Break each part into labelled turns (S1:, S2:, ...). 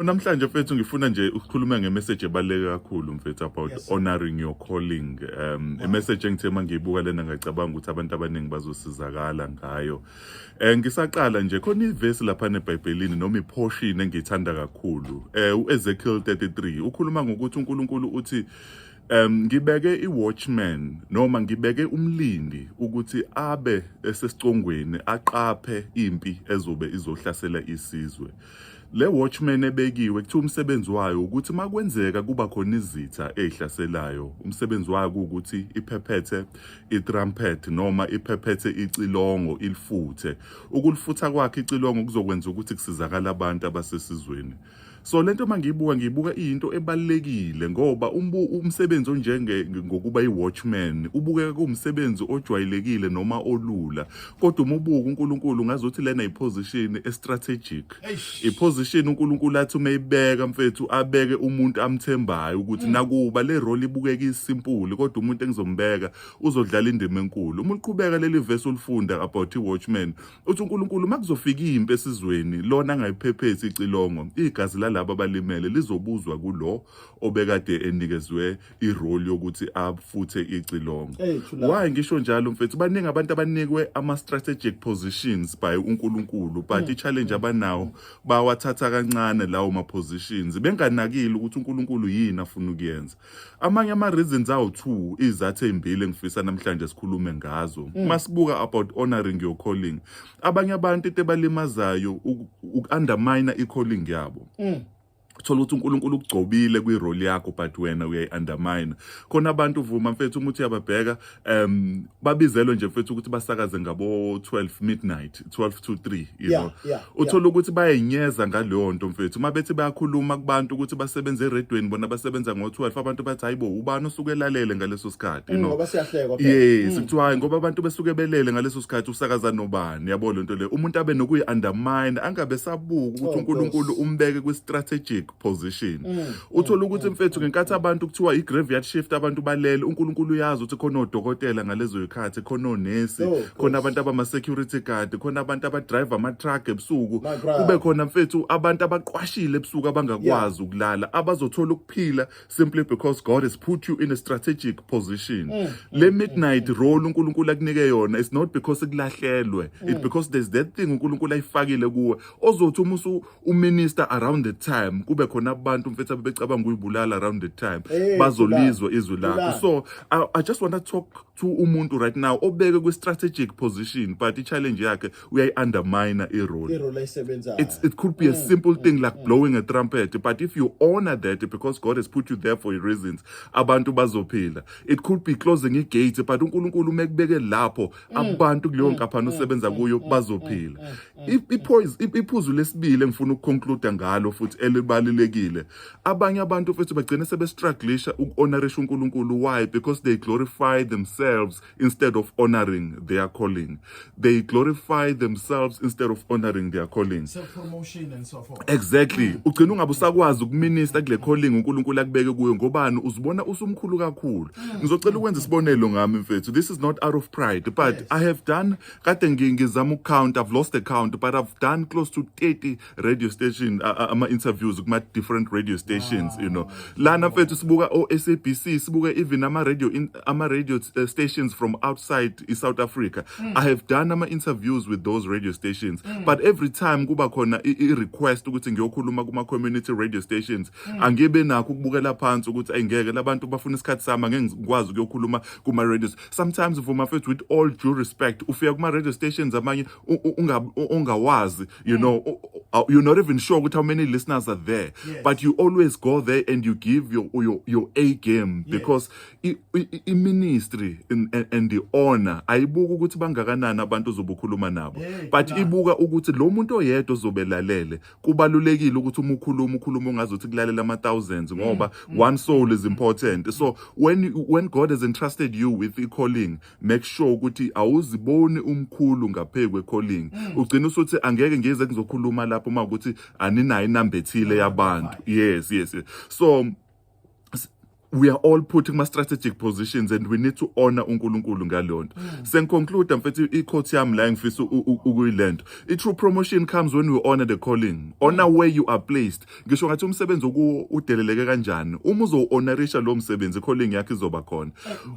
S1: Namhlanje, mfethu, ngifuna nje ukukhuluma ngemessage ebaluleke kakhulu, mfethu, about honoring your calling. I-message engithe mangiyibuka lena, ngacabanga ukuthi abantu abaningi bazosizakala ngayo. Ngisaqala nje, khona ivesi lapha eBhayibhelini noma iportion engiyithanda kakhulu. uEzekiel 33 ukhuluma ngokuthi uNkulunkulu uthi ngibeke iwatchman noma ngibeke umlindi ukuthi abe esesicongweni, aqaphe impi ezobe izohlasela isizwe. Le watchman ebekiwe, kuthiwa umsebenzi wayo ukuthi makwenzeka kuba khona izitha ezihlaselayo, umsebenzi wayo ukuthi iphephethe itrumpet noma iphephethe icilongo, ilifuthe. Ukulifutha kwakhe icilongo kuzokwenza ukuthi kusizakala abantu abasesizweni. So lento mangiyibuka, ngiyibuka iyinto ebalekile, ngoba umsebenzi onjenge ngokuba i-watchman ubukeka kuwumsebenzi ojwayelekile noma olula, kodwa uma ubuka uNkulunkulu ngazothi lena iposition estrategic.
S2: Eish.
S1: Iposition uNkulunkulu athi uma ibeka, mfethu, abeke umuntu amthembayo ukuthi nakuba le role ibukeka isimple, kodwa umuntu engizombeka uzodlala indima enkulu. Uma uqhubeka leli verse ulifunda about i-watchman, uthi uNkulunkulu makuzofika impi esizweni, lona angayiphephethi icilongo, igazi lalabo abalimele lizobuzwa kulo obekade enikezwe irole yokuthi afuthe icilongo.
S2: Hey, Thulani.
S1: Why ngisho njalo, mfethu? Baningi abantu abanikwe ama-strategic positions by uNkulunkulu, but i-challenge abanawo, bawathatha kancane lawo ma-positions, benganakile ukuthi uNkulunkulu yini afuna ukuyenza. Amanye ama-reasons awu-two, izathu ey'mbili engifisa namhlanje sikhulume ngazo masibuka about honoring your calling. Abanye abantu, into ebalimazayo uku-undermine i-calling yabo. Uthola ukuthi uNkulunkulu ukugcobile kwirole yakho, but wena uyayi-undermine. Khona abantu, vuma mfethu, uma uthi uyababheka, babizelwe nje, mfethu, ukuthi basakaze ngabo 12 midnight, 12 to 3, you know. Uthola ukuthi bayayinyeza ngaleyo nto, mfethu. Uma bethi bayakhuluma kubantu ukuthi basebenza eredweni, bona basebenza ngo-12, abantu bathi, "Hayibo, ubani osuke elalele ngaleso sikhathi?"
S2: Ngoba siyahlekwa phela.
S1: Yes, kuthiwa hayi, ngoba abantu besuke belele ngaleso sikhathi, usakaza nobani? Yabo lento le, umuntu abe nokuyi-undermine, angabe sabuka ukuthi uNkulunkulu
S2: Nkosi.
S1: umbeke kwi-strategic position. Uthola ukuthi, mfethu, ngenkathi abantu kuthiwa i-graveyard shift, abantu balele, uNkulunkulu uyazi ukuthi khona odokotela ngalezo yikhathi, khona onesi, khona
S2: Nkosi.
S1: abantu abama-security guard, khona abantu abadrive ama-truck ebusuku.
S2: My brother.
S1: Kube khona, mfethu, abantu abaqwashile ebusuku, abangakwazi ukulala, abazothola ukuphila simply because God has put you in a strategic position. Le midnight role uNkulunkulu akunike yona, it's not because kulahlelwe, it's because there's that thing uNkulunkulu ayifakile kuwe, ozothi uma usu uminister around the time, kube khona abantu, mfethu, abebecabanga ukuyibulala around the time,
S2: Hey,
S1: bazolizwa izwi lakho.
S2: Thulani.
S1: So I just want to talk to umuntu right now obeke kwi-strategic position, but i-challenge yakhe, uyayi-undermine i-role.
S2: Irole ayisebenzayo.
S1: It could be a simple thing like blowing a trumpet, but if you honor that, because God has put you there for reasons, abantu bazophila. It could be closing igate, but uNkulunkulu uma ekubeke lapho, abantu kuleyo nkampani osebenza kuyo bazophila. Iphuzu lesibili engifuna ukuconclude ngalo futhi elibalulekile, abanye abantu futhi bagcine sebestrugglisha uku-honorisha uNkulunkulu. Why? Because they glorify themselves instead of honoring their calling. They glorify themselves instead of honoring their calling.
S3: Self-promotion and so forth.
S1: Exactly. Ugcina ungabe usakwazi ukuminister kule calling uNkulunkulu akubeke kuyo. Ngobani? Uzibona usumkhulu kakhulu. Ngizocela ukwenza isibonelo ngami, mfethu. This is not out of pride, but I have done, kade ngizama ukucount, I've lost the count, but I've done close to 30 radio station ama interviews kuma different radio stations. Lana, mfethu, sibuka o SABC, sibuka even ama radio stations from outside i South Africa. I have done ama interviews with those radio stations, but every time kuba khona i request ukuthi ngiyokhuluma kuma community radio stations, angibe nakho ukubukela phansi ukuthi ayingeke labantu bafuna isikhathi sami, angeke ngikwazi ukuyokhuluma kuma radios. Sometimes, vuma mfethu, with all due respect, ufika kuma radio stations amanye ongawazi, you're not even sure ukuthi how many listeners are there, but you always go there and you give your A game, because i-ministry and the honor ayibuka ukuthi bangakanani abantu ozobe ukhuluma nabo, but ibuka ukuthi lo muntu oyedwa ozobe lalele. Kubalulekile ukuthi uma ukhuluma, ukhuluma ungazuthi kulalela ama thousands, ngoba one soul is important. So when God has entrusted you with i calling, make sure ukuthi awuziboni umkhulu ngaphezu kwe calling. Ugcina usuthi, "Angeke ngize ngizokhuluma lapho uma ukuthi aninayo inamba ethile yabantu." Yes. So We are all put kuma strategic positions and we need to honor uNkulunkulu ngalonto. Sengiconclude, mfethu, i-quote yami la engifisa ukuyilento. I-true promotion comes when we honor the calling. Honor where you are placed. Ngisho ngathi umsebenzi okuwo udeleleke kanjani, uma uzowu-honorisha lo msebenzi, calling yakho izoba khona.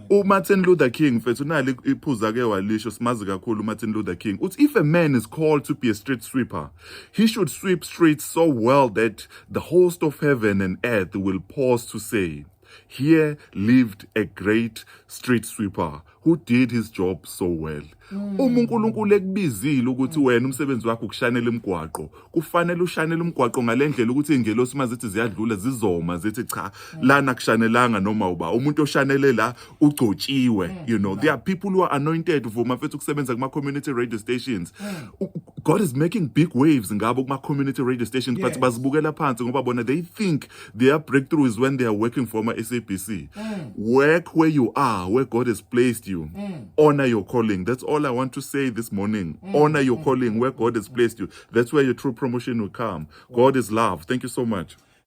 S1: UMartin Luther King, mfethu, nali iphuza ke walisho, simazi kakhulu uMartin Luther King. Uthi, "If a man is called to be a street sweeper, he should sweep streets so well that the host of heaven and earth will pause to say, 'Here lived a great street sweeper who did his job so well.'" Uma uNkulunkulu ekubizile ukuthi wena umsebenzi wakho ukushanela imigwaqo, kufanele ushanele umgwaqo ngalendlela ukuthi ingelosi mazithi ziyadlula zizoma zithi, "Cha, lana kushanelanga noma uba umuntu oshanele la ugcotshiwe." There are people who are anointed, vuma mfethu, ukusebenza kuma community radio stations. God is making big waves ngabo kuma community radio stations, but bazibukela phansi ngoba bona they think their breakthrough is when they are working for ama SABC. Work where you are, where God has placed you. Honor your calling. That's all I want to say this morning. Honor your calling where God has placed you. That's where your true promotion will come. God is love. Thank you so much.